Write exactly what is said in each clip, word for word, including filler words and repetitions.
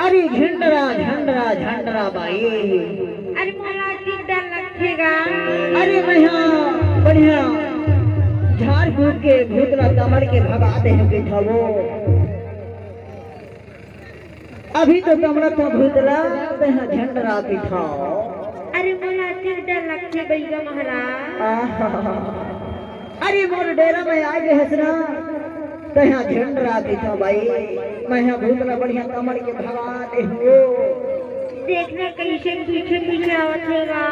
अरे झंडरा, झंडरा, झंडरा बाई। अरे मोला अतिक डर लगथे गा। अरे मैं हा बढ़िया झाड़ फूक के भूत ला तमड़ के भगा दे हूँ कहिथव वो। अभी तो तमड़त हँव भूत ला, तैं हा झंडरा कहिथव। अरे मोला अतिक डर लगथे बइगा महाराज। आहा। अरे मोर डेरा में आ गे हस ना, तैं हा झंडरा कहिथव बाई, मैं हा भूत ला बढ़िया तमड़ के भगा दे हूँ। देखना कइसे पीछे पीछे आवत हे गा।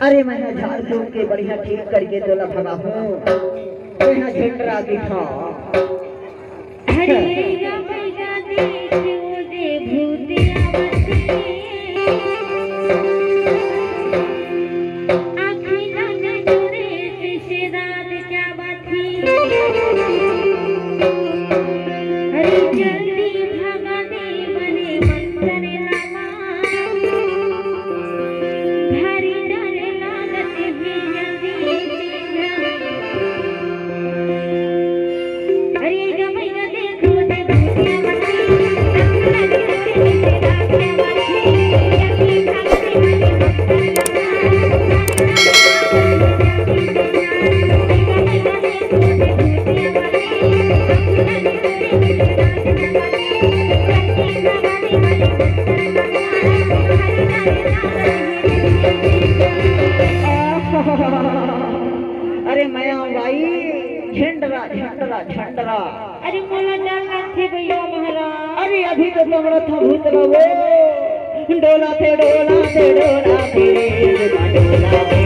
अरे मैं हा झाड़ फूक के बढ़िया ठीक करके तोला भगाहूँ, तैं हा झंडरा कहिथव। अरे भइया, भइया, देख ओ दे भूत आवत हे। आँखी ला नजरे से रात क्या बात हे। अरे जल्दी भगा दे बने मंत्र लावा। भारी डर लागत हे जल्दी। अरे गमैया देखो दे भूतिया मछली। अरे मैं आऊँ भाई, झंडरा, झंडरा, झंडरा। अरे मोला डर लगथे भइया महाराज। अरे अभी तो तमड़त हँव भूत ला वो। डोला थे, डोला थे, डोला थे, डोला थे।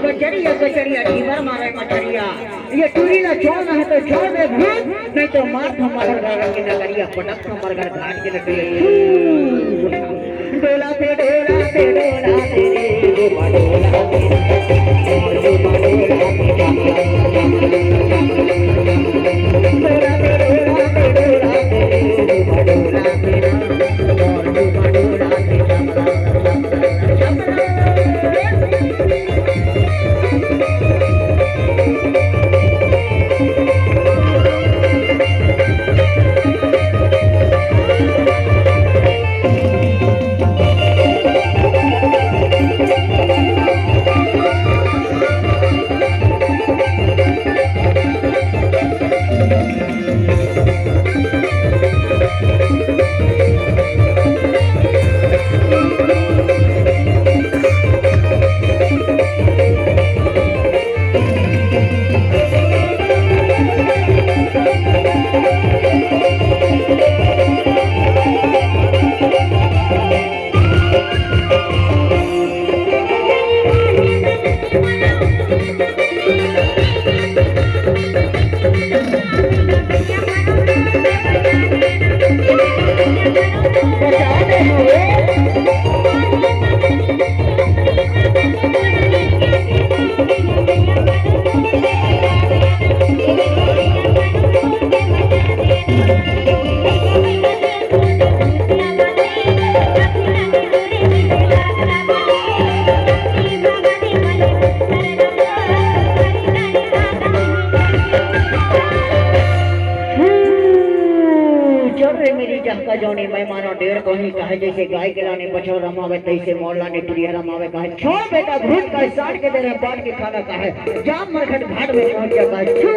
कचरिया, कचरिया, ढीबर मारे मछरिया। ये टूरी ला छोड़ना है तो छोड़ दे भूत, नहीं तो मार थम मरघट घाट के नगरिया, पटक थम मरघट घाट के नगरिया। डोला थे, डोला थे, डोला थे रे, डोला थे। चल रे मेरी जहका जौनी, मैं मानो डेढ़ कोही, कहे जैसे गाय के लाने बछवा रमावे, तैसे मोर लाने टुरिया रमावे। कहे छोड़ बेटा भूत का, साट के दे रहे पाट के खाना। कहे जा मरघट घाट में पहुंच गया। कहे छू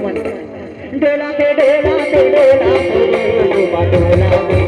मन। डोला दे, डोला दे, डोला दे, डोला दे।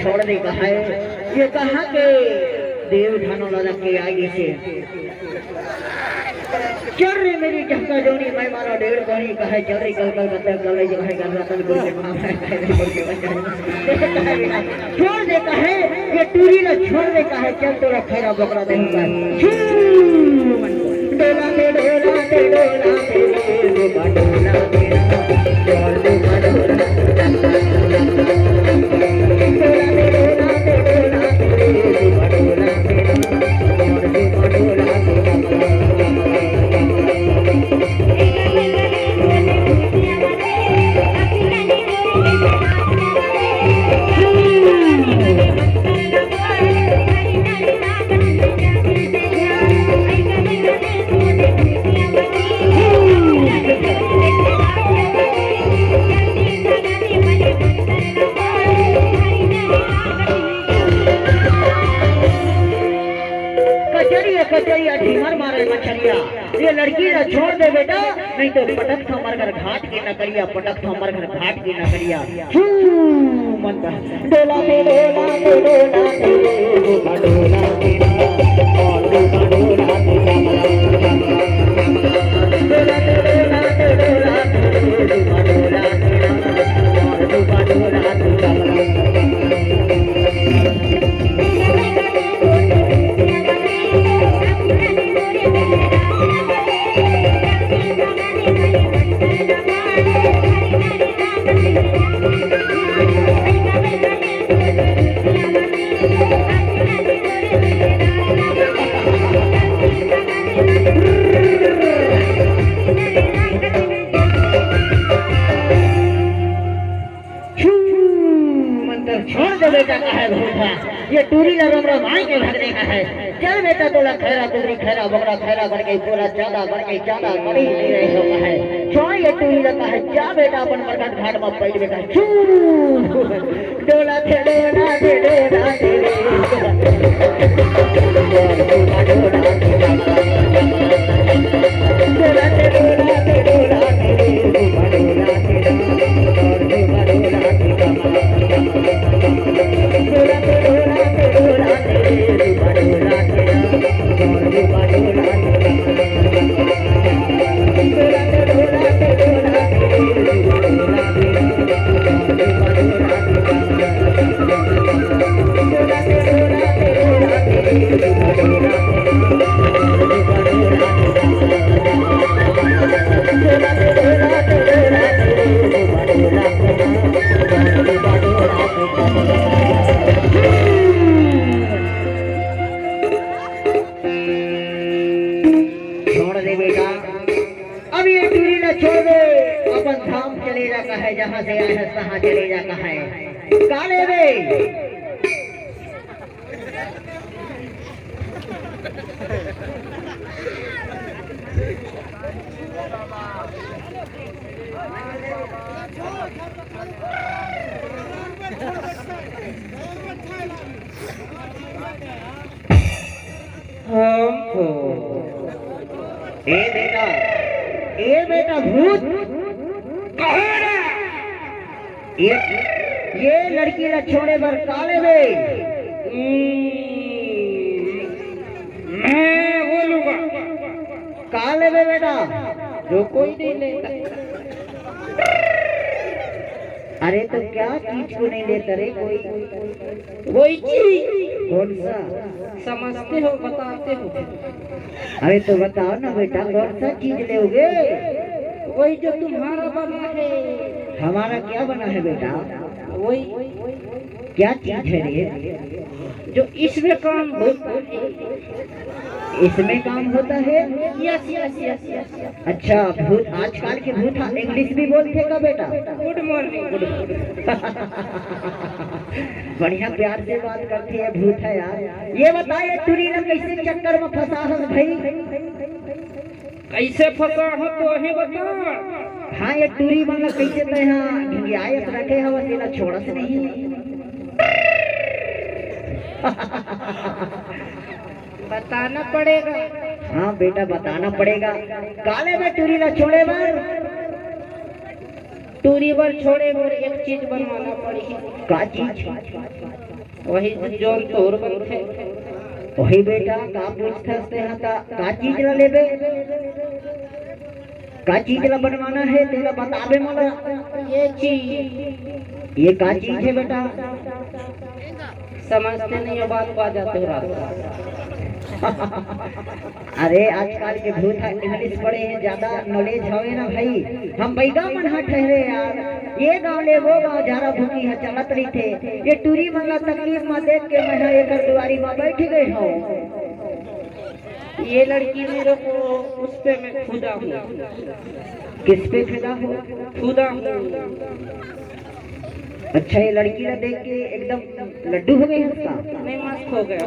छोड़ दे कहे, ये कहाँ के देव धनो ललक के आई से। चल रे मेरी झक्का जोनी, मैं मारा डेढ़ कोनी कहे, चल रे कल कल बंदर कल जो है गल रतन गुरु के मामा है, कहे रे गुरु के बंदर। छोड़ दे कहे, ये टूरी ला छोड़ दे कहे, चल तोरा खैरा बकरा देहूँगा। छू। डोला दे, डोला दे, डोला दे, डोला दे। कचरिया, कचरिया, ढीमर मारे मछरिया। ये लड़की ला छोड़ दे बेटा, नहीं तो पटक हमर घर घाट के नकरिया, पटक हमर घर घाट के नकरिया। छू, मन बा। डोला दे, डोला दे, डोला दे, डोला दे, डोला दे, डोला दे। छू, मंतर छोड़ दे बेटा, कहे भूखा। ये टूरी ला रम रम आई के भगने का है। चल बेटा, तोला खैरा कुकरी, खैरा बकरा, खैरा बन के पूरा चांदा, बन के चांदा, बड़ी नहीं रहे हो कहे। छोड़ ये टूरी ला कहे, जा बेटा अपन मरघट घाट में पैर बेटा। छू, डोला थे, डोला थे, डोला थे। छोड़ दे बेटा, अब ये टूरी ला छोड़ दे, अपन धाम चले जा कहे, जहाँ से आए है तहाँ चले जा कहे। का लेबे? ए बेटा, ए बेटा भूत, कहो ना। ये, ये लड़की ला छोड़े बर का लेबे? हम्म, मैं बोलूंगा। का लेबे बेटा? जो कोई नहीं लेता। अरे तो क्या चीज को नहीं लेता रे कोई? वही चीज। कौन सा? समझते हो, बताते हो। अरे तो बताओ ना बेटा, कौन सा चीज लोगे? वही जो तुम्हारा बना है। हमारा क्या बना है बेटा? वही। क्या चीज है रे? जो इसमें काम होता है। इसमें काम होता है? Yes, yes, yes, yes. अच्छा, भूत, आजकल के भूत हा इंग्लिश भी बोलथे का बेटा? गुड मॉर्निंग, गुड मॉर्निंग। बढ़िया प्यार से बात करथे ये भूत हा यार। ये बता, ये टूरी ला कैसे चक्कर में फंसा हस भाई? कैसे फंसा हो तो ही बता। हाँ, ये टूरी मन ला कैसे तैं हा ढिंगियाए रखे हवस, एला छोड़स नहीं। बताना पड़ेगा। हाँ बेटा, बताना पड़ेगा। का लेबे टूरी ला छोड़े बर? टूरी बर छोड़े बर एक चीज बनवाना पड़ही। का चीज? वही जो तोर बनथे। वही बेटा, का पूछथस तेहा, का, का चीज ला लेबे? का चीज ला बनवाना हे, तेला बताबे मोला। ये चीज। ये का चीज हे बेटा? समझते नहीं हो बात को, आ जाते हो रात को। अरे, आजकल के भूत ह इंग्लिश पढ़े हे, ज्यादा नॉलेज हवे ना भाई। हम बइगा मन ह ठहरे यार, ये गांव ले वो गांव झारा भूकी ह चलत रहिथे। ये टूरी मन ला तकलीफ म देख के मैं ह एकर दुआरी म बैठ गए हूँ। ये लड़की मेरे को उस पे मैं खुदा हूँ। किस पे फिदा हो? खुदा हूँ। अच्छा, ये लड़की ला देख के एकदम लड्डू हो गए हस का? नहीं, मस्त हो गया।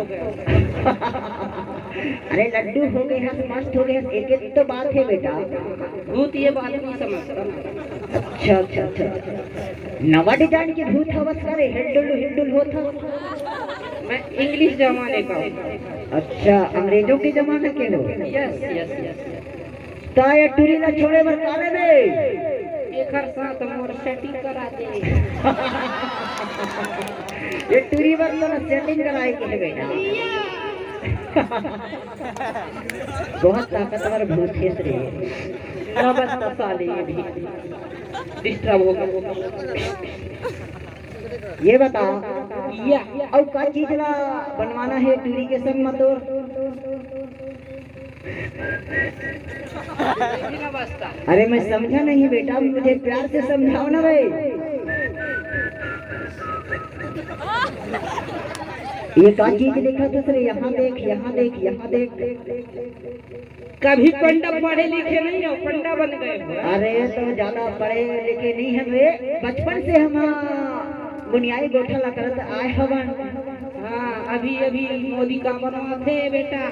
अरे, लड्डू हो गए हस, मस्त हो गए हस, एक एक तो बात है बेटा। भूत ये बात नहीं समझता ना। अच्छा, अच्छा, अच्छा, अच्छा। नवा डिजाइन के भूत हवस का रे, हिलडुल हिलडुल होत हस। मैं इंग्लिश जमाने का हूँ। अच्छा, अंग्रेजों के जमाने के हो? Yes, yes, yes. त ये टूरी ला छोड़े बर का लेबे? एकर साथ मोर सेटिंग करा दे। ये टूरी बर तो ना सेटिंग कराए के हे बेटा। बहुत ताकतवर भूत हे रे। ना बस साले ये भी डिस्टर्ब होगा। ये बता, या। अउ का चीज ला बनवाना हे टूरी के संग म तोर? अरे, मैं समझा नहीं बेटा, मुझे प्यार से समझाओ ना भाई। ये का चीज लिखा था सर? यहाँ देख, यहाँ देख, यहाँ देख। कभी पंडा पढ़े लिखे नहीं हो, पंडा बन गए हो। अरे, तो ज्यादा पढ़े लिखे नहीं है रे, बचपन से हम गुनियाई गोठा ला करत आए हवन। हाँ, अभी अभी मोदी का बनवाथे बेटा।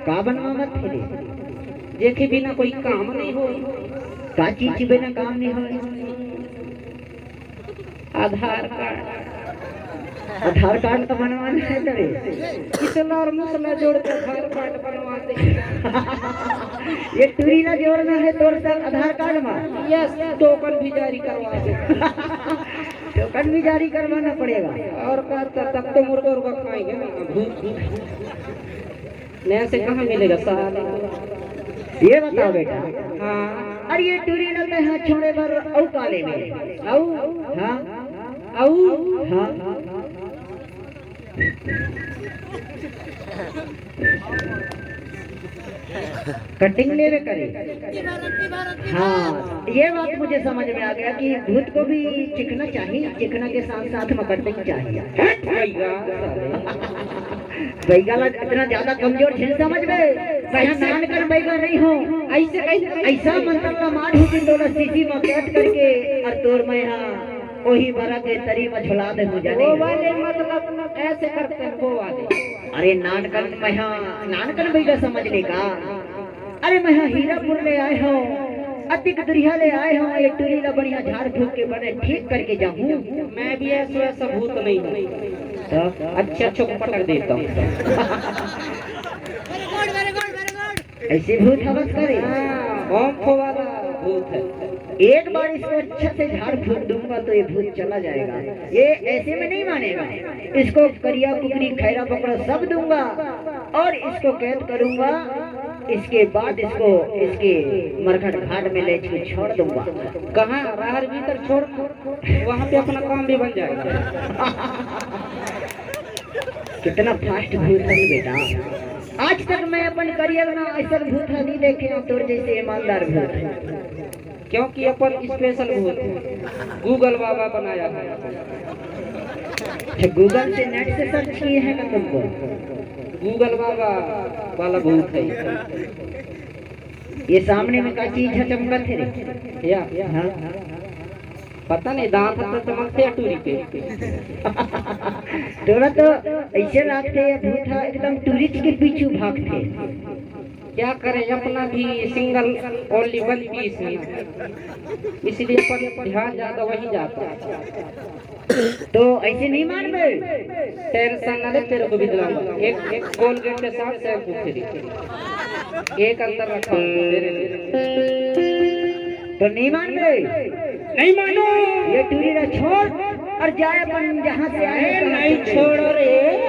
का बनवावत हे रे? जेके बिना कोई काम नहीं हो। का चीज के बिना काम नहीं हो? आधार कार्ड। आधार कार्ड तो बनवाना है तोरे। किसला और मुसला जोड़ के आधार कार्ड बनवा दे। ये टूरी ला जोड़ना है तोर संग आधार कार्ड में। यस, टोकन भी जारी करवा दे। टोकन भी जारी करवाना पड़ेगा। और का, तब, तब तो मुर्गा उर्गा खाएंगे ना। भूत, भूत। नया से कहाँ मिलेगा साले? ये बताओ बेटा। हाँ। अरे, ये टूरी ला तैं हा छोड़े बर अउ का लेबे? अउ? हाँ। अउ? हाँ। कटिंग लेबे करे। हाँ, ये बात मुझे समझ में आ गया कि भूत को भी चिखना चाहिए, चिखना के साथ साथ में कटिंग चाहिए। हट भैया। बइगा ला इतना ज्यादा कमजोर झिन समझ में, मैं नानकन बइगा नहीं हूँ। ऐसे कैसे? ऐसा मंत्र ला मार हूँ कि तोला सीसी में कैद करके और तोर मैं हा वही बरा के तरी में झुला दे हूँ जाने। वो वाले मतलब ऐसे करते हैं, वो वाले। अरे नानकन मैं हा, नानकन बइगा समझ ले का? अरे मैं हा हीरापुर ले आए हूँ, अतिक दुरिहा ले आए हूँ, ये टूरी ला बढ़िया झाड़ फूक के बने ठीक करके जाऊँ। मैं भी ऐसा, ऐसा भूत नहीं हूँ। तो अच्छे अच्छों को पटक देता हूँ। ऐसे भूत हवस करे। हाँ, बम वाला भूत है। एक बार इसको अच्छा से झाड़ फूक दूंगा तो ये भूत चला जाएगा। ये ऐसे में नहीं मानेगा। इसको करिया कुकरी खैरा पकड़ा सब दूंगा और इसको कैद करूंगा। इसके बाद इसको इसके मरघट घाट में ले के छोड़ दूंगा। कहाँ? राहर भीतर छोड़, वहाँ पे अपना काम भी बन जाएगा। कितना फास्ट भूत है बेटा। आज तक मैं अपन करियर में ऐसा भूत नहीं देखे हूँ तोर जैसे ईमानदार भूत है। क्योंकि अपन स्पेशल भूत है, गूगल बाबा बनाया है। अच्छा, गूगल से नेट से सर्च किए हैं ना तुमको? गूगल बाबा वाला भूत है। ये सामने में का चीज है चमकत है रे? या, या। हाँ। पता नहीं, दांत तो चमकते हैं टूरी पे। तोरा तो ऐसे लागथे, ये भूत ह एकदम टूरिस्ट के पीछू भागथे। क्या करें, अपना भी सिंगल ओनली वन पीस है ना, इसलिए अपन ध्यान ज्यादा वहीं जाता है। तो ऐसे नहीं मानबे। टेंशन ना ले, तेरे को भी दिलाऊंगा। एक, एक कोलगेट के साथ शैम्पू फ्री। एक अंदर रखा हूँ तेरे लिए। तो नहीं मानबे। नहीं मानो। ये टूरी ला छोड़ और जाए अपन जहाँ से आए अरे वहाँ नहीं चले। छोड़ो रे।